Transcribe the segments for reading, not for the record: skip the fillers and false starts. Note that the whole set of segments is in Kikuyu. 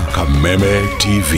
Kameme TV.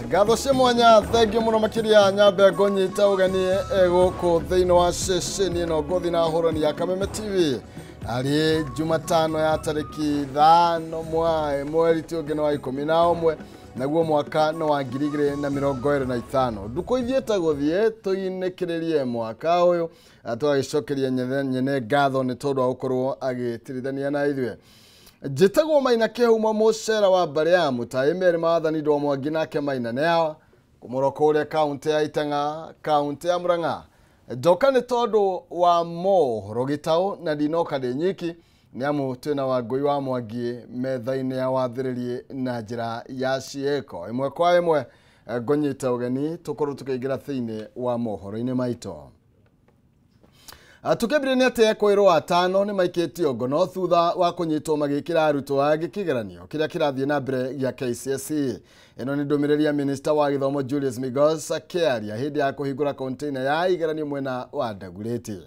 Ngatho cia mwanya thengiũ mũno makĩria nyambe ngũnyita ũgeni gũkũ thĩinĩ wa ceceni ĩno ngũthi na hũrani ya Kameme TV arĩ Jumatano ya tarĩki 5 mweri ti ũngĩ wa 11 naguo mwaka no wa 2025 ndukũ ithiĩte gũthiĩ tũinĩkĩrĩrie mwaka ũyũ tũgagĩcokeria nyene ngatho nĩ tondũ wa gũkorwo agĩtirithania na ithuĩ. Njĩtagwo Maina Kĩhumo mũcera wa mbarĩ ya Mũtai Mary Maathani Ndwa Mwangi nake Maina nĩ kũmũro kũrĩa kaunti ya Itang'a kaunti ya Murang'a njoka nĩ tondũ wa mohoro gĩtaũ na ndinoka ndĩ nyiki nĩ amu twĩna Wangũi wa Mwangi metha-inĩ ya wathĩrĩrie na njĩra ya ciĩko ĩmwe kwa ĩmwe ngũnyita ũgeni tũkorwo tũkĩingĩra thĩinĩ wa mohoro-inĩ maitũ. Tukĩambĩrĩria nĩ atĩ ekũĩrwo atano nĩ maikĩtio ngono thutha wa kũnyitwo magĩkĩra arutwo angĩ kĩgeranio kĩrĩa kĩrathiĩ na mbere gĩa KCSE. Ĩno nĩ ndũmĩrĩri ya minista wa gĩthomo Julius Migos akĩaria hĩndĩ ya kũhingũra container ya igeranio mwena wa Dagoretti.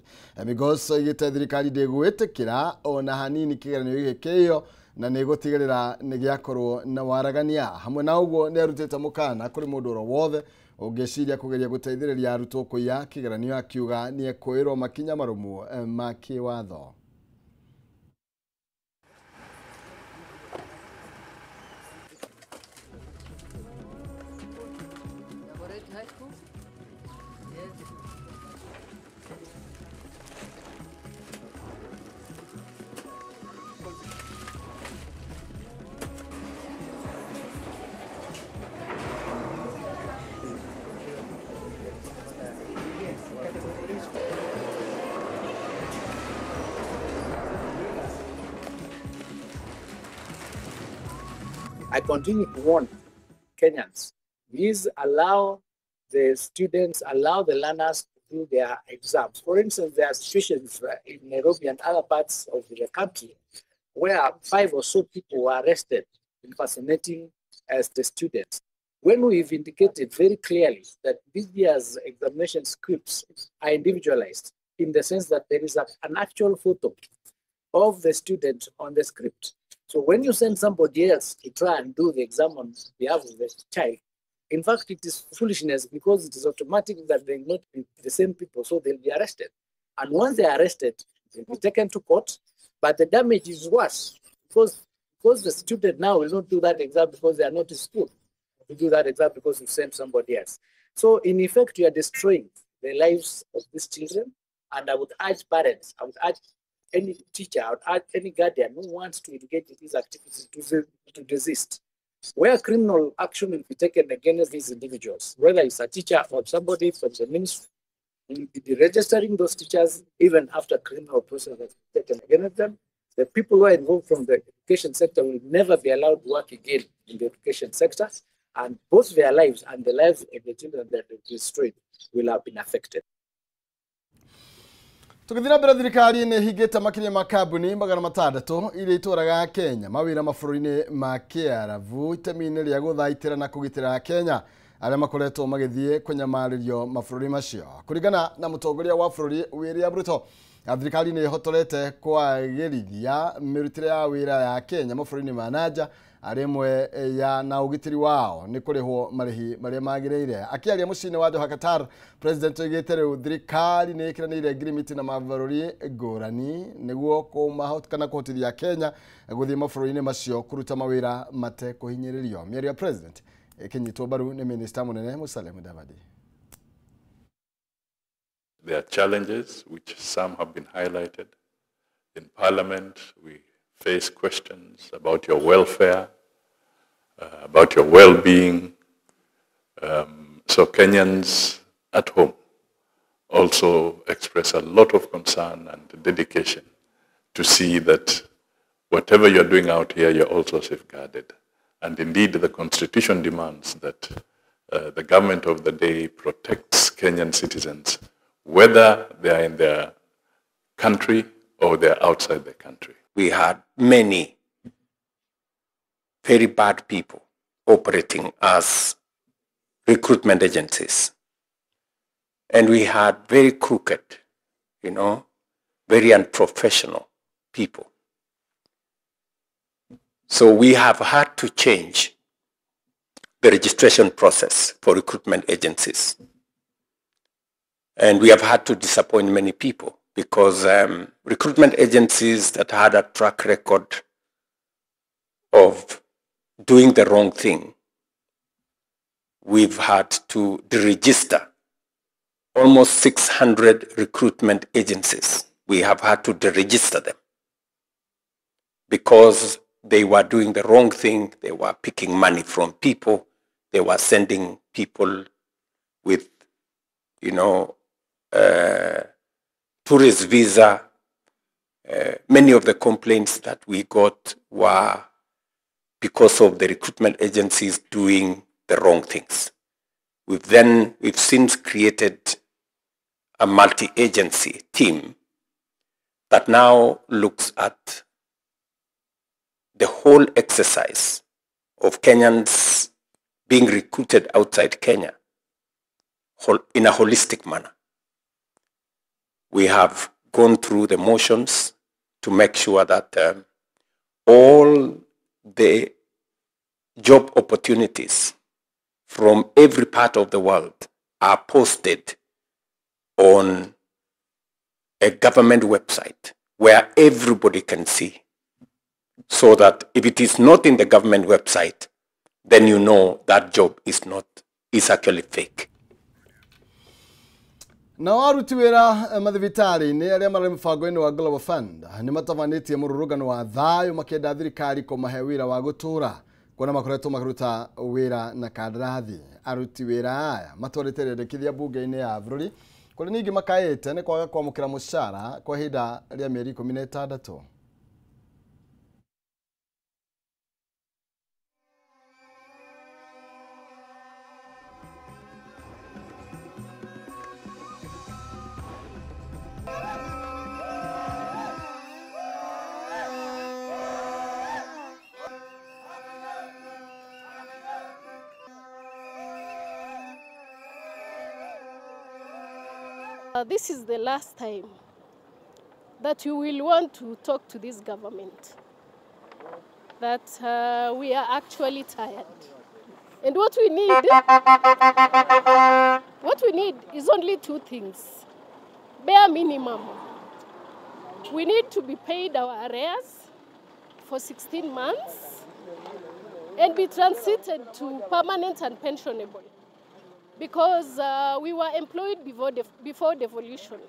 Migos oigĩte thirikari ndĩgwĩtĩkĩra ona hanini kĩgeranio gĩkĩ kĩyo na nĩ gũtigĩrĩra nĩ gĩakorwo na waragania. Hamwe na ũguo nĩ arutĩte mũkana kũrĩ mũndũ oro wothe ũngĩciria kũgeria gũteithĩrĩria arutwo kũiya kĩgeranio akiuga nĩ ekwĩrwo makinya marũmu ma kĩwatho. I continue to warn Kenyans, please allow the students, allow the learners to do their exams. For instance, there are situations in Nairobi and other parts of the country where 5 or so people were arrested impersonating as the students. When we've indicated very clearly that this year's examination scripts are individualized in the sense that there is an actual photo of the student on the script. So when you send somebody else to try and do the exam on behalf of the child, in fact, it is foolishness because it is automatic that they will not be the same people, so they'll be arrested. And once they are arrested, they'll be taken to court, but the damage is worse because the student now will not do that exam because they are not in school. To do that exam because you sent somebody else. So in effect, you are destroying the lives of these children. And I would urge parents, I would urge any teacher, I would urge any guardian who wants to engage in these activities to desist. Where criminal action will be taken against these individuals, whether it's a teacher or somebody from the ministry, will be deregistering those teachers even after criminal process has been taken against them. The people who are involved from the education sector will never be allowed to work again in the education sector, and both their lives and the lives of the children that are destroyed will have been affected. Tũgĩthiĩ na mbere thirikari nĩ ĩhingĩte makĩria ma kambuni 600 iria itwaraga Kenya mawĩra mabũrũri-inĩ ma Kĩarabu itemi-inĩ rĩa gũthaitĩra na kũgitĩra Kenya arĩa makoretwo magĩthiĩ kũnyamarĩrio mabũrũri macio. Kũringana na mũtongoria wa bũrũri William Ruto, thirikari nĩ ĩhotorete kwagĩrithia mĩrutĩre ya wĩra ya Kenya mabũrũri-inĩ ma nanja arĩ ĩmwe ya na ũgitĩri wao nĩ kũrĩhwo marĩhi marĩa magĩrĩire. Akĩaria mũciĩ-inĩ wa Doha Qatar, President oigĩte rĩu thirikari nĩ ĩkĩranĩire ngirimiti na mabũrũri ngũrani nĩguo kana kũhotithia Kenya gũthiĩ mabũrũri-inĩ macio kũruta mawĩra matekũhinyĩrĩrio. Mĩario ya President ĩkĩnyitwo mbaru nĩ Minista mũnene Musalia Mudavadi. There are challenges, which some have been highlighted. In Parliament, we face questions about your welfare, about your well-being. So Kenyans at home also express a lot of concern and dedication to see that whatever you're doing out here, you're also safeguarded. And indeed, the Constitution demands that the government of the day protects Kenyan citizens, whether they are in their country or they are outside the country. We had many very bad people operating as recruitment agencies. And we had very crooked, you know, very unprofessional people. So we have had to change the registration process for recruitment agencies. And we have had to disappoint many people because recruitment agencies that had a track record of doing the wrong thing, we've had to deregister almost 600 recruitment agencies. We have had to deregister them because they were doing the wrong thing. They were picking money from people. They were sending people with, you know, tourist visa. Many of the complaints that we got were because of the recruitment agencies doing the wrong things. We've since created a multi-agency team that now looks at the whole exercise of Kenyans being recruited outside Kenya in a holistic manner. We have gone through the motions to make sure that all the job opportunities from every part of the world are posted on a government website where everybody can see, so that if it is not in the government website, then you know that job is actually fake. Nao aruti wĩra mathibitarĩ-inĩ arĩa marĩ mũbango-inĩ wa Global Fund nĩ matabanĩtie mũrũrũngano wa thayũ makĩenda thirikari kũmahe wĩra wa gũtũũra kuona makoretwo makĩruta wĩra na kandarathi. Aruti wĩra aya matwarĩte rĩendekithia mbunge-inĩ ya bũrũri kũrĩa ningĩ makaĩte nĩ kwaga kwamũkĩra mũcara kwa ihinda rĩa mĩeri 16. This is the last time that you will want to talk to this government, that we are actually tired. And what we need is only two things. Bare minimum. We need to be paid our arrears for 16 months and be transited to permanent and pensionable, because we were employed before devolution.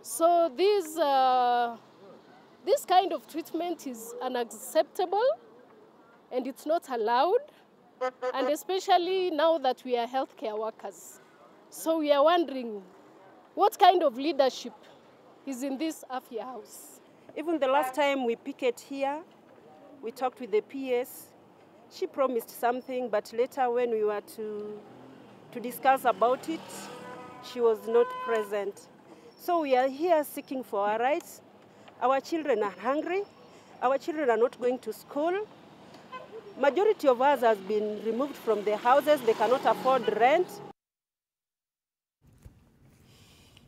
So this kind of treatment is unacceptable and it's not allowed, and especially now that we are healthcare workers. So we are wondering what kind of leadership is in this Afya House. Even the last time we picket here, we talked with the PS. She promised something, but later when we were to discuss about it, she was not present. So we are here seeking for our rights. Our children are hungry. Our children are not going to school. Majority of us has been removed from their houses. They cannot afford rent.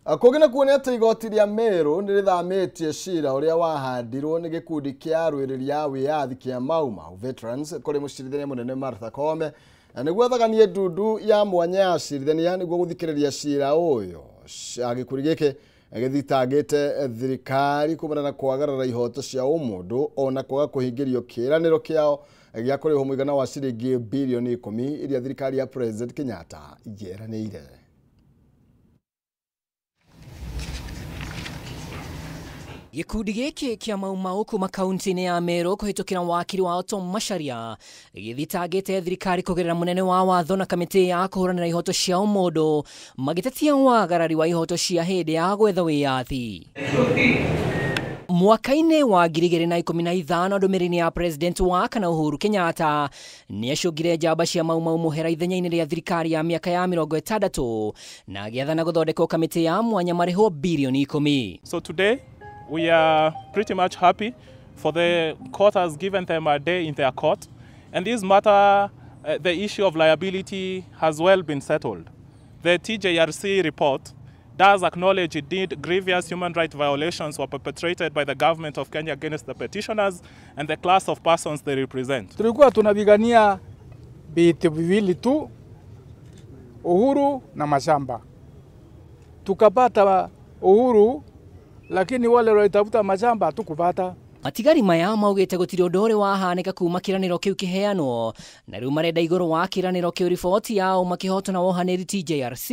Kũngĩ na kuo nĩ atĩ igoti rĩa Meru nĩ rĩthamĩtie cira ũrĩa wahandirwo nĩ gĩkundi kĩa arũĩrĩri a wĩyathi kĩa Mau Mau Veterans kũrĩ mũcirithania mũnene Martha Koome na nĩguo athaganie ndundu ya mwanya ya acirithania nĩguo gũthikĩrĩria cira ũyũ. Gĩkundi gĩkĩ gĩthitangĩte thirikari kumana na kwagarara ihoto cia ũmũndũ ona kwaga kũhingĩrio kĩĩranĩro kĩao gĩa kũrĩhwo mũigana wa ciringi bilioni 10 iria thirikari ya President Kenyatta yeranĩire. Gĩkundi gĩkĩ kĩa Mau Mau kuma kaunti-inĩ ya Meru kũhĩtũkĩra wakiri wao Tom Macharia gĩthitangĩte thirikari kũgerera mũnene wa watho na kamĩtĩ ya kũhũranĩra ihoto cia ũmũndũ magĩtetia wagarari wa ihoto cia hĩndĩ ya gwetha wĩyathi. Mwaka-inĩ wa 2015 ndũmĩrĩri ya President wa kana Uhuru Kenyatta nĩacũngire njamba cia Mau Mau mũhera ithenya-inĩ rĩa thirikari ya mĩaka ya 60 na agĩathana gũthondekwo kamĩtĩ ya mwanya marĩhwo bilioni 10. So today we are pretty much happy for the court has given them a day in their court, and this matter, the issue of liability has well been settled. The TJRC report does acknowledge indeed grievous human rights violations were perpetrated by the government of Kenya against the petitioners and the class of persons they represent. Tulikuwa tunapigania vitu viwili tu, uhuru na mashamba. Tukapata uhuru, lakini wale walitafuta mashamba hatukupata. Matigari maya maugite gutiri undu uri wahanĩka kuma kĩranĩro kĩu kĩheanwo na rĩu marenda igũrũ wa kĩranĩro kĩu riboti yao makĩhotwo na wohanĩri TJRC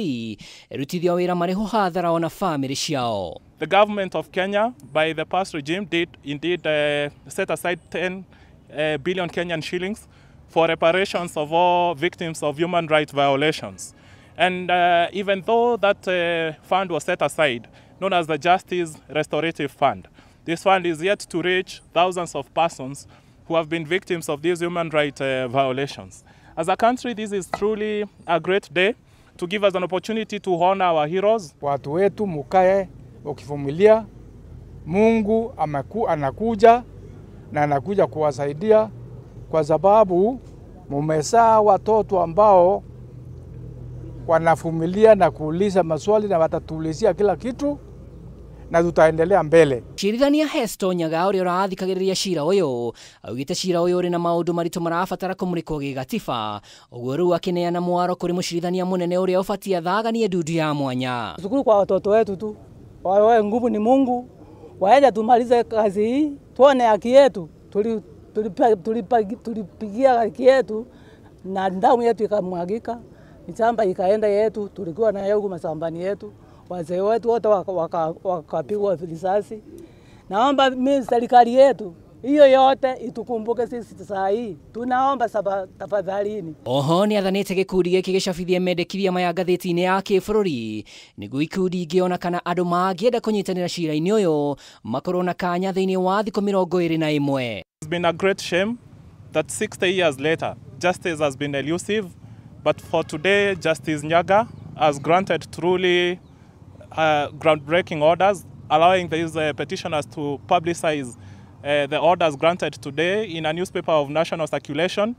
ĩrutithio wĩra marĩhwo hathara ona famĩlĩ ciao. The government of Kenya by the past regime did indeed set aside 10 billion Kenyan shillings for reparations of all victims of human rights violations. And even though that fund was set aside, known as the Justice Restorative Fund, this fund is yet to reach thousands of persons who have been victims of these human rights violations. As a country, this is truly a great day to give us an opportunity to honor our heroes. Watu wetu mukae ukivumilia, Mungu anakuja na anakuja kuwasaidia kwa sababu mumezaa watoto ambao wanavumilia na kuuliza maswali na watatuulizia kila kitu na tutaendelea mbele. Cirithania Hesto Nyaga ũrĩa ũrathikagĩrĩria cira ũyũ augĩte cira ũyũ ũrĩ na maũndũ maritũ marabatara kũmũrĩkwo gĩgatiba, ũguo rĩu akĩneana mwaro kũrĩ mũcirithania mũnene ũrĩa ũbatiĩ athaganie ndundu ya mwanya. Shukuru kwa watoto wetu tu, wawe nguvu ni Mungu, waende tumalize kazi hii, tuone haki yetu, tulipigia haki yetu na damu yetu ikamwagika, michamba ikaenda yetu, tulikuwa nayo huku mashambani yetu. Wazee wetu wote wakapigwa risasi. Naomba mimi serikali yetu hiyo yote itukumbuke sisi saa hii. Tunaomba tafadhalini. Oho nĩathanĩte gĩkundi gĩkĩ gĩcabithie mendekithia maya ngathĩti-inĩ ya kĩbũrũri nĩguo ikundi ingĩona kana andũ mangĩenda kũnyitanĩra cira-inĩ ũyũ makorwo na kanya thĩinĩ wa thikũ 21. It's been a great shame that 60 years later justice has been elusive, but for today Justice Nyaga has granted truly groundbreaking orders, allowing these petitioners to publicize the orders granted today in a newspaper of national circulation,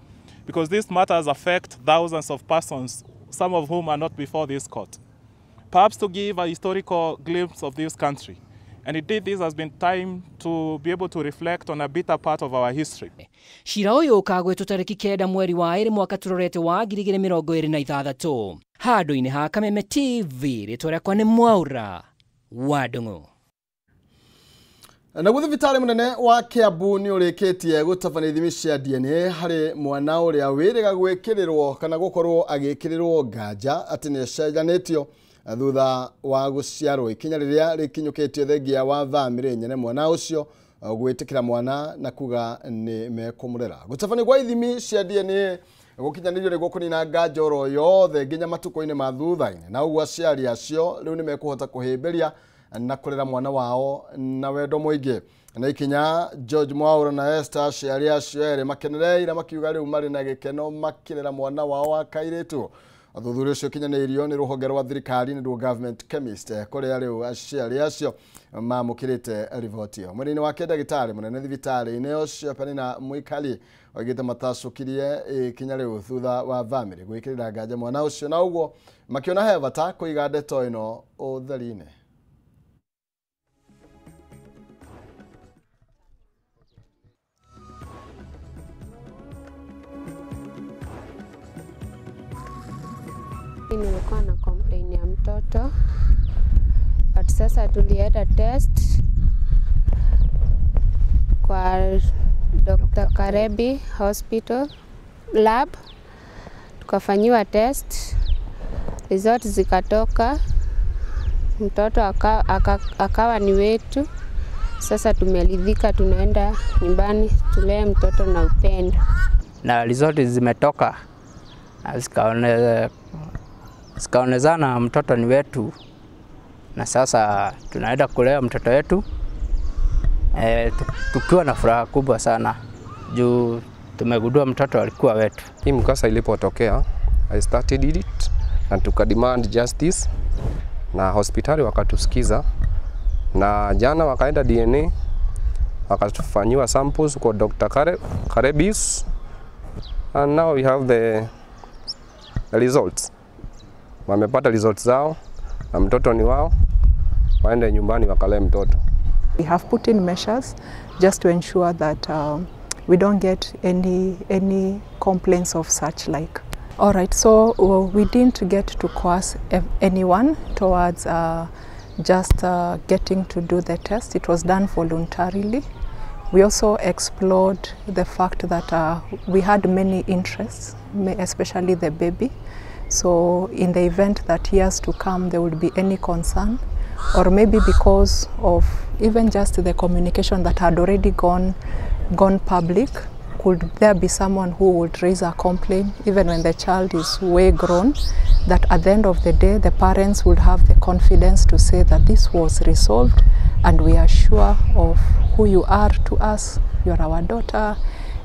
because these matters affect thousands of persons, some of whom are not before this court. Perhaps to give a historical glimpse of this country. And indeed, this has been time to be able to reflect on a bitter part of our history. Cira ũyũ ũkagwetwo tarĩki 9 mweri wa 2 mwaka tũrorete wa 2026. Handũ-inĩ ha Kameme TV, rĩtwa rĩakwa nĩ Mwaura wa Ndung'u. Naguo thibitarĩ mũnene wa Kiambu nĩ ũrĩkĩtie gũtabania ithimi cia DNA harĩ mwana ũrĩa wĩrĩga gwĩkĩrĩrwo kana gũkorwo agĩkĩrĩrwo nganja atĩ nĩ acenjanĩtio thutha wa gũciarwo, ikinya rĩrĩa rĩkinyũkĩtio thengia wa bamĩrĩ nyene mwana ũcio gwĩtĩkĩra mwana na kuga nĩ mekũmũrera. Gũtabania kwa ithimi cia DNA gũkinyanĩrio nĩguo kũnina nganja oro yothe nginya matukũ-inĩ ma thutha-inĩ, na ũguo aciari acio rĩu nĩ mekũhota kũhĩmbĩria na kũrera mwana wao na wendo mũingĩ. Na ikinya George Mwaura na Esther aciari acio erĩ makenereire makiuga rĩu marĩ na gĩkeno makĩrera mwana wao wa kairĩtu. Ũthuthuria ũcio ũkinyanĩirio nĩ rũhonge rwa thirikari nĩ ruo Government Chemist kũrĩa rĩu aciari acio mamũkĩrĩte riboti ĩyo. Mwena-inĩ wake ndagĩtarĩ mũnene thibitarĩ-inĩ ũcio Penina Mwikali oigĩte matacũkirie ikinya rĩu thutha wa bamĩrĩ gwĩkĩrĩra nganja mwana ũcio, na ũguo makĩona he bata kũiga ndeto ĩno ũtheri-inĩ. Nilikuwa na complain ya mtoto, but sasa tulienda test kwa Dr. Karebi Hospital lab, tukafanyiwa test, result zikatoka, mtoto akawa ni wetu. Sasa tumeridhika, tunaenda nyumbani tulee mtoto na upendo. Na result zimetoka zikaonezana mtoto ni wetu, na sasa tunaenda kulea mtoto wetu tukiwa na furaha kubwa sana juu tumegundua mtoto alikuwa wetu. Hii mkasa ilipotokea, I started it na tukademand justice na hospitali wakatusikiza, na jana wakaenda DNA wakatufanyiwa samples kwa Dr. Karebis, and now we have the results. Wamepata results zao na mtoto ni wao, waende nyumbani wakalee mtoto. We have put in measures just to ensure that we don't get any complaints of such like. All right, so we didn't get to coerce anyone towards just getting to do the test. It was done voluntarily. We also explored the fact that we had many interests, especially the baby. So in the event that years to come there would be any concern, or maybe because of even just the communication that had already gone public, could there be someone who would raise a complaint even when the child is way grown, that at the end of the day the parents would have the confidence to say that this was resolved and we are sure of who you are to us, you are our daughter,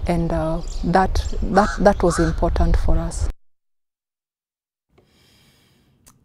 and that was important for us.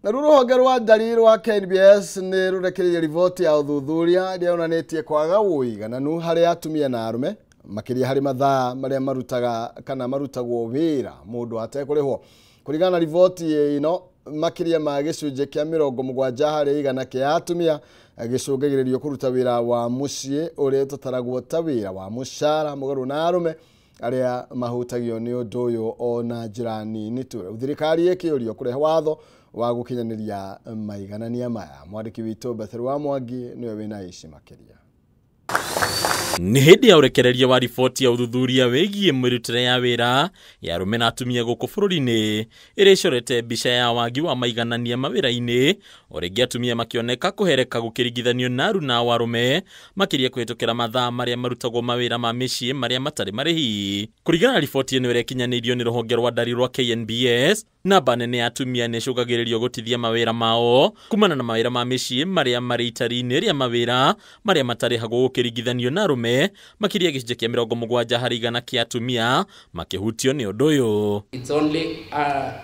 Na rũhonge rwa ndari rwa KNBS nĩ rũrekereirie riboti ya ũthuthuria ĩrĩa yonanĩtie kwaga ũigananu harĩ atumia na arũme, makĩria harĩ mathaa marĩa marutaga kana marutagwo wĩra mũndũ atekũrĩhwo. Kũringana na riboti ĩno, makĩria ma gĩcunjĩ kĩa 70% kĩa atumia gĩcũngagĩrĩrio kũruta wĩra wa mũciĩ ũrĩa ũtataragwo ta wĩra wa mũcara mũgarũ na arũme arĩa mahutagio nĩ ũndũ ũyũ o na njĩra nini tu. Thirikari ĩkĩũrio kũrehe watho wa gũkinyanĩria maiganania maya. Mwandĩki witũ Bethel wa Mwangi nĩwe wĩna ici makĩria. Nĩ hĩndĩ ya ũrekereria wa riboti ya ũthuthuria wĩgiĩ mĩrutĩre ya wĩra ya arũme na atumia gũkũ bũrũri-inĩ ĩrĩa ĩcorete mbica ya wagi wa maiganania mawĩra-inĩ, o rĩngĩ atumia makĩoneka kũhereka gũkĩringithanio na aruna ao arũme, makĩria kũhĩtũkĩra mathaa marĩa marutagwo mawĩra ma mĩciĩ marĩa matarĩ marĩhi. Kũringana na riboti ĩno ĩrĩa ĩkinyanĩirio nĩ rũhonge rwa ndari rwa KNBS, namba nene ya atumia nĩ ĩcũngagĩrĩrio gũtithia mawĩra mao kumana na mawĩra ma mĩciĩ marĩa marĩ itari-inĩ rĩa mawĩra marĩa matarĩhagwo gũkĩringithanio na arũme, makĩria gĩcunjĩ kĩa 70% kĩa atumia makĩhutio nĩ ũndũ ũyũ. It's only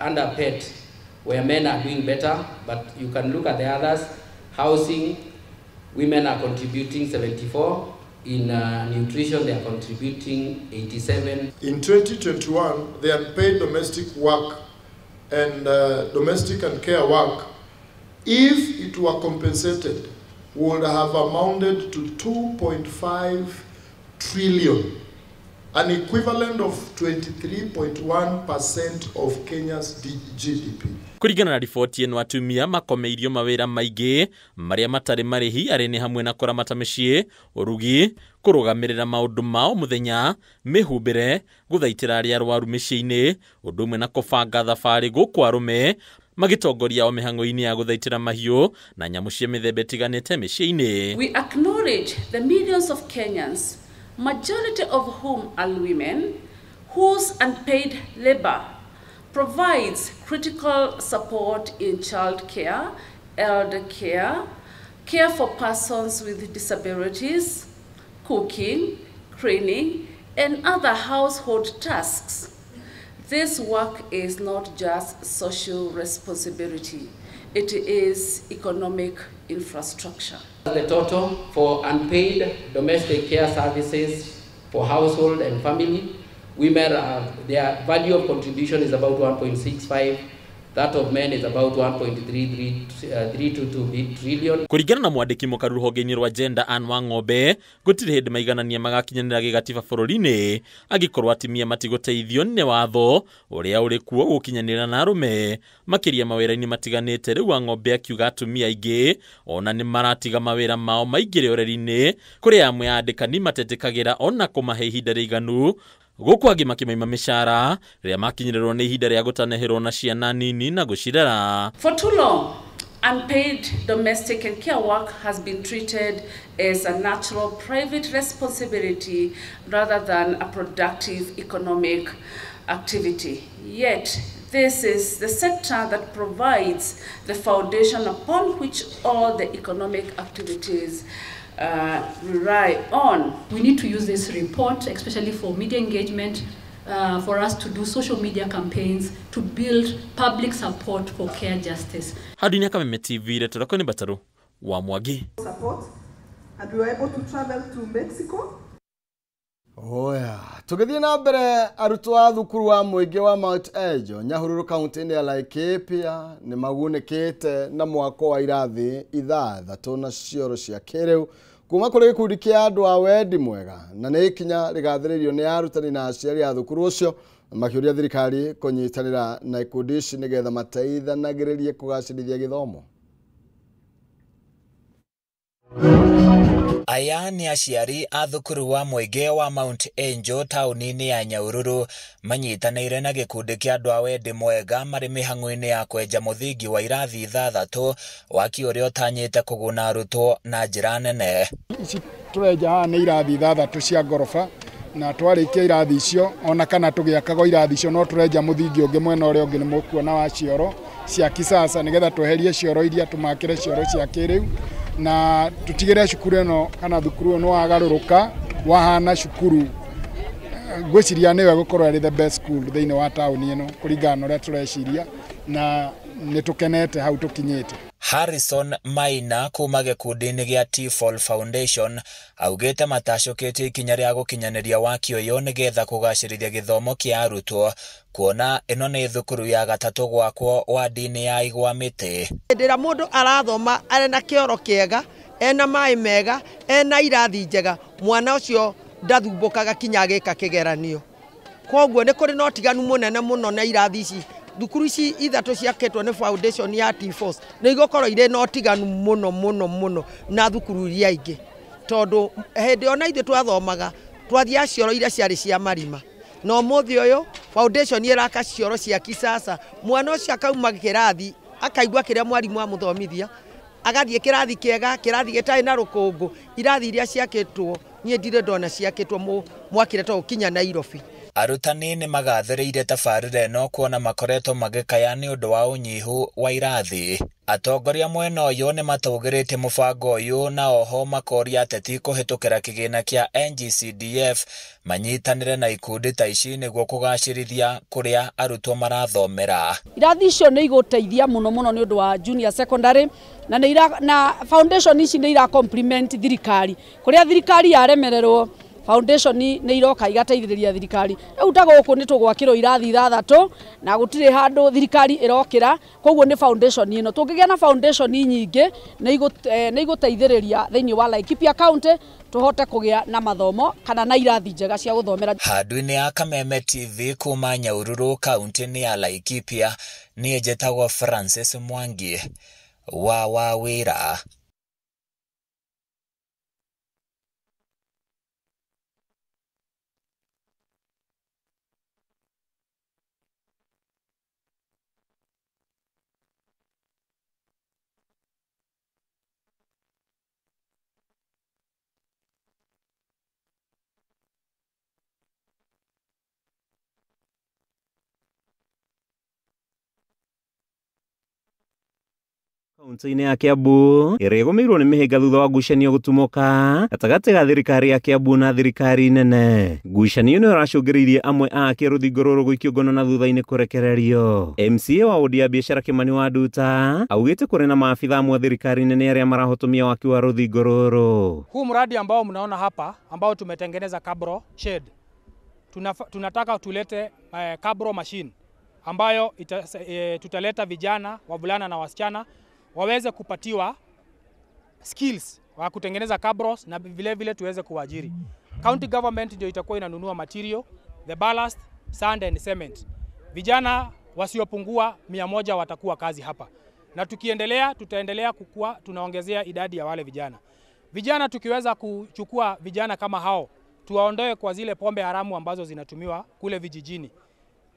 underpaid where men are doing better, but you can look at the others. Housing, women are contributing 74. In nutrition, they are contributing 87. In 2021, the unpaid domestic work and domestic and care work, if it were compensated, would have amounted to 2.5 trillion, an equivalent of 23.1% of Kenya's GDP. Kũringana na riboti ĩno, atumia makomeirio mawĩra maingĩ marĩa matarĩ marĩhi arĩ nĩ hamwe na kũramata mĩciĩ, ũrugi, kũrũgamĩrĩra maũndũ ma o mũthenya, mĩhumbĩre, gũthaitĩra arĩa arwaru mĩciĩ-inĩ, ũndũ ũmwe na kũbanga thabarĩ gũkũ arũme magĩtongoria o mĩhang'o-inĩ ya gũthaitĩra mahiũ na nyamũ cia mĩthemba ĩtiganĩte mĩciĩ-inĩ. We acknowledge the millions of Kenyans, majority of whom are women, whose unpaid labor provides critical support in child care, elder care, care for persons with disabilities, cooking, cleaning, and other household tasks. This work is not just social responsibility, it is economic infrastructure. The total for unpaid domestic care services for household and family, women, their value of contribution is about 1.65, that of men is about 1.322 trillion. Kũringana na mwandĩki mũkaru rũhonge-inĩ rwa gender Anne Wang'ombe, gũtirĩ hĩndĩ maiganania magakinyanĩra gĩgatiba bũrũri-inĩ angĩkorwo atumia matigũteithio nĩ watho ũrĩa ũrĩ kuo gũkinyanĩra na arũme, makĩria mawĩra-inĩ matiganĩte. Rĩu Wang'ombe akiuga atumia aingĩ ona nĩ maratiga mawĩra mao maingĩre ũreri-inĩ, kũrĩa amwe a andĩkani matetĩkagĩra ona kũmahe ihinda rĩiganu, gũkũ angĩ makĩmaima mĩcara rĩrĩa makinyĩrĩrwo nĩ ihinda rĩa gũtanehĩrwo na ciana nini na gũcirera. For too long, Unpaid domestic and care work has been treated as a natural private responsibility rather than a productive economic activity. Yet, this is the sector that provides the foundation upon which all the economic activities rely on. We need to use this report, especially for media engagement, for us to do social media campaigns to build public support for care justice. Handũ-inĩ ya Kameme TV retũrako nĩ Bataru wa Mwangi. Support, and we were able to travel to Mexico. Oya, tũgĩthiĩ na mbere arutwo a thukuru wa mũingĩ wa Mount Elgon Nyahururu kaunti-inĩ ya Laikipia nĩ magunĩkĩte na mwako wa irathi 6 na cioro cia kĩrĩu kuma kũrĩ gĩkundi kĩa andũ a wendi mwega, na nĩ ikinya rĩgathĩrĩirio nĩ arutani na aciari a thukuru ũcio makĩũria thirikari kũnyitanĩra na ikundi ici nĩgetha mateithanagĩrĩrie kũgacĩrithia gĩthomo. Aya nĩ aciari a thukuru wa mũingĩ wa Mount Angel taũni-inĩ ya Nyahururu manyitanĩire na gĩkundi kĩa andũ a wendi mwega marĩ mĩhang'o-inĩ ya kwenja mũthingi wa irathi 6 waki ũrĩa ũtanyĩte kũguna arutwo na njĩra nene. Ici tũrenja haha nĩ irathi 6 cia ngoroba, na twarĩkia irathi icio ona kana tũgĩakago irathi icio no tũrenja mũthingi ũngĩ mwena ũrĩa ũngĩ nĩ mũkuona wa cioro cia kisasa nĩgetha tweherie cioro iria tũmakĩre cioro cia kĩrĩu na tutigire cukuru ĩno kana thukuru ĩno wagarũrũka wahana cukuru ngwĩciria nĩwe gũkorwo arĩ the best school thĩinĩ wa taũni ĩno kũringana na ũrĩa tũreciria na nĩ tũkenete hau tũkinyĩte. Harrison Maina kuma gĩkundi-inĩ gĩa T-Fall Foundation augĩte matacũkĩtie ikinya rĩa gũkinyanĩria waki ũyũ nĩgetha kũgacĩrithia gĩthomo kĩa arutwo kuona ĩno nĩ thukuru ya gatatũ gwakwo wadi-inĩ ya Igwa Mĩtĩ. Hĩndĩ ĩrĩa mũndũ arathoma arĩ na kĩoro kĩega, ena maĩ mega, ena irathi njega, mwana ũcio ndathumbũkaga kinya agĩka kĩgeranio. Koguo nĩ kũrĩ na ũtiganu mũnene mũno na irathi ici. Thukuru ici 3 ciakĩtwo nĩ foundation ya T-Force nĩ igũkorwo irĩ na ũtiganu mũno mũno mũno na thukuru iria ingĩ, tondũ hĩndĩ ona ithuĩ twathomaga twathiaga cioro iria ciarĩ cia marima, na ũmũthĩ ũyũ foundation ĩraka cioro cia kisasa. Mwana ũcio akauma kĩrathi akaigua kĩrĩa mwarimũ amũthomithia, agathiĩ kĩrathi kĩega, kĩrathi gĩtarĩ na rũkũngũ. Irathi iria ciakĩtwo niĩ ndirĩ ndona ciakĩtwo mwakĩre to kinya Nairobi. Arutani nĩ magathĩrĩirie tabarĩra ĩno kuona makoretwo magĩkaya nĩ ũndũ wa ũnyihu wa irathi. Atongoria mwena ũyũ nĩ matũgĩrĩtie mũbango ũyũ na oho makoria ateti kũhĩtũkĩra kĩgĩna kĩa NGCDF manyitanĩre na ikundi ta ici nĩguo kũgacĩrithia kũrĩa arutwo marathomera. Irathi icio nĩ igũteithia mũno mũno nĩ ũndũ wa junior secondary na na foundation ici nĩ ira complement thirikari kũrĩa thirikari yaremererwo foundation nĩ iroka igateithĩrĩria thirikari. Rĩu ta gũkũ nĩ tũgwakĩrwo irathi 6 na gũtirĩ handũ thirikari ĩrokĩra, koguo nĩ foundation ĩno. Tũngĩgĩa na foundation nyingĩ nĩ igũteithĩrĩria thĩinĩ wa Laikipia County tũhote kũgĩa na mathomo kana na irathi njega cia gũthomera. Handũ-inĩ ya Kameme TV kuma Nyahururu kaunti-inĩ ya Laikipia, niĩ njĩtagwo Francis Mwangi wa Wawĩra. Kaunti-inĩ ya Kiambu ĩrĩa ĩgũmĩirwo nĩ mĩhĩnga thutha wa ngucanio gũtumũka gatagatĩ ga thirikari ya Kiambu na thirikari nene. Ngucanio ĩno ĩracũngĩrĩirie amwe a aki rũthingo rũrũ gũikio ngono na thutha-inĩ kũrekererio. MCA wa wodi ya biacara Kimani wa Nduta augĩte kũrĩ na maabitha amwe a thirikari nene arĩa marahotomia waki wa rũthingo rũrũ. Huu mradi ambao mnaona hapa ambao tumetengeneza cabro shed, tunataka tulete cabro machine ambayo tutaleta vijana wavulana na wasichana waweze kupatiwa skills wa kutengeneza cabros na vile vile tuweze kuajiri. County government ndio itakuwa inanunua material, the ballast, sand and cement. Vijana wasiopungua 100 watakuwa kazi hapa. Na tukiendelea tutaendelea kukua, tunaongezea idadi ya wale vijana. Vijana tukiweza kuchukua vijana kama hao, tuwaondoe kwa zile pombe haramu ambazo zinatumiwa kule vijijini.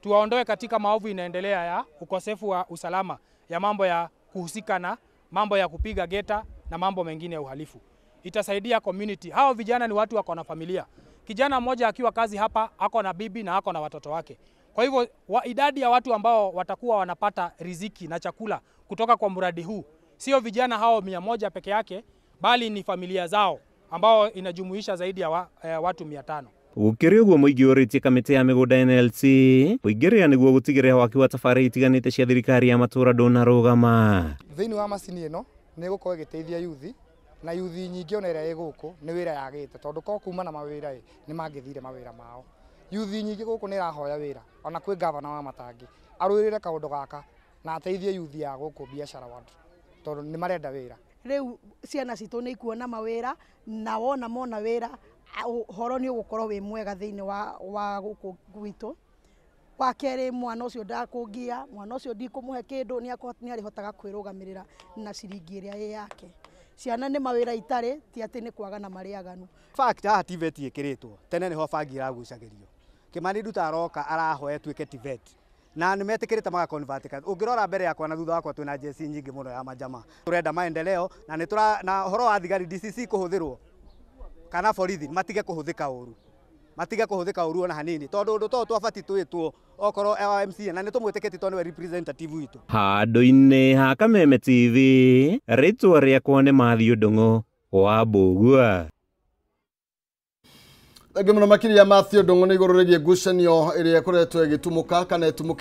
Tuwaondoe katika maovu inaendelea ya ukosefu wa usalama, ya mambo ya kuhusika na mambo ya kupiga geta na mambo mengine ya uhalifu. Itasaidia community. Hao vijana ni watu wako na familia. Kijana mmoja akiwa kazi hapa ako na bibi na ako na watoto wake. Kwa hivyo idadi ya watu ambao watakuwa wanapata riziki na chakula kutoka kwa mradi huu sio vijana hao 100 peke yake, bali ni familia zao ambao inajumuisha zaidi ya watu 500. Gũkĩrĩ ũguo mũingĩ ũrĩtie kamĩtĩ ya mĩgũnda NLC kũingĩrĩra nĩguo gũtigĩrĩra waki wa tabarĩra itiganĩte cia thirikari ya matũũra ndũnarũgama. Thĩinĩ wa macini ĩno nĩ ĩgũkorwo ĩgĩteithia yuthi na yuthi nyingĩ ona ĩrĩa ĩ gũkũ nĩ wĩra yagĩte tondũ ko kuma na mawĩra ĩ nĩ mangĩthire mawĩra mao. Yuthi nyingĩ gũkũ nĩ ĩrahoya wĩra ona kwĩ gavana wa Matangi arũĩrĩre kaũndũ gaka na ateithie yuthi ya gũkũ biacara ward tondũ nĩ marenda wĩra. Rĩu ciana citũ nĩ ikuona mawĩra na wona mona wĩra ũhoro nĩ ũgũkorwo wĩ mwega thĩinĩ wa gũkũ gwitũ. Wa kerĩ mwana ũcio ndakũngia, mwana ũcio ndikũmũhe kĩndũ, nĩ arĩhotaga kwĩrũgamĩrĩra na ciringi ĩrĩa ĩ yake. Ciana nĩ mawĩra itarĩ, ti atĩ nĩ kwaga na marĩ aganu. Fact haha TVET ĩkĩrĩtwo tene nĩho bangi ĩragucagĩrio. Kimani Nduta aroka arahoya tuĩke TVET na nĩ metĩkĩrĩte maga convert. Ũngĩrora mbere yakwa na thutha wakwa twĩna jeci nyingĩ mũno ya majama. Tũrenda maendeleo na nĩ tũra na ũhoro wa thigari DCC kũhũthĩrwo kana borithi matige kũhũthĩka ũru, matige kũhũthĩka ũru ona hanini tondũ ũndũ to twabati twĩtwo okorwo MCA na nĩ tũmwĩtĩkĩtie tondũ nĩwe representative witũ. Handũ-inĩ ha Kameme TV, rĩtwa rĩakwa nĩ Matthew Ndung'u wa Mbũgua. Thengiũ mũno makĩria Matthew Ndung'u nĩ igũrũ rĩgiĩ ngucanio ĩrĩa ĩkoretwo ĩgĩtumũka kana ĩtumũkĩte.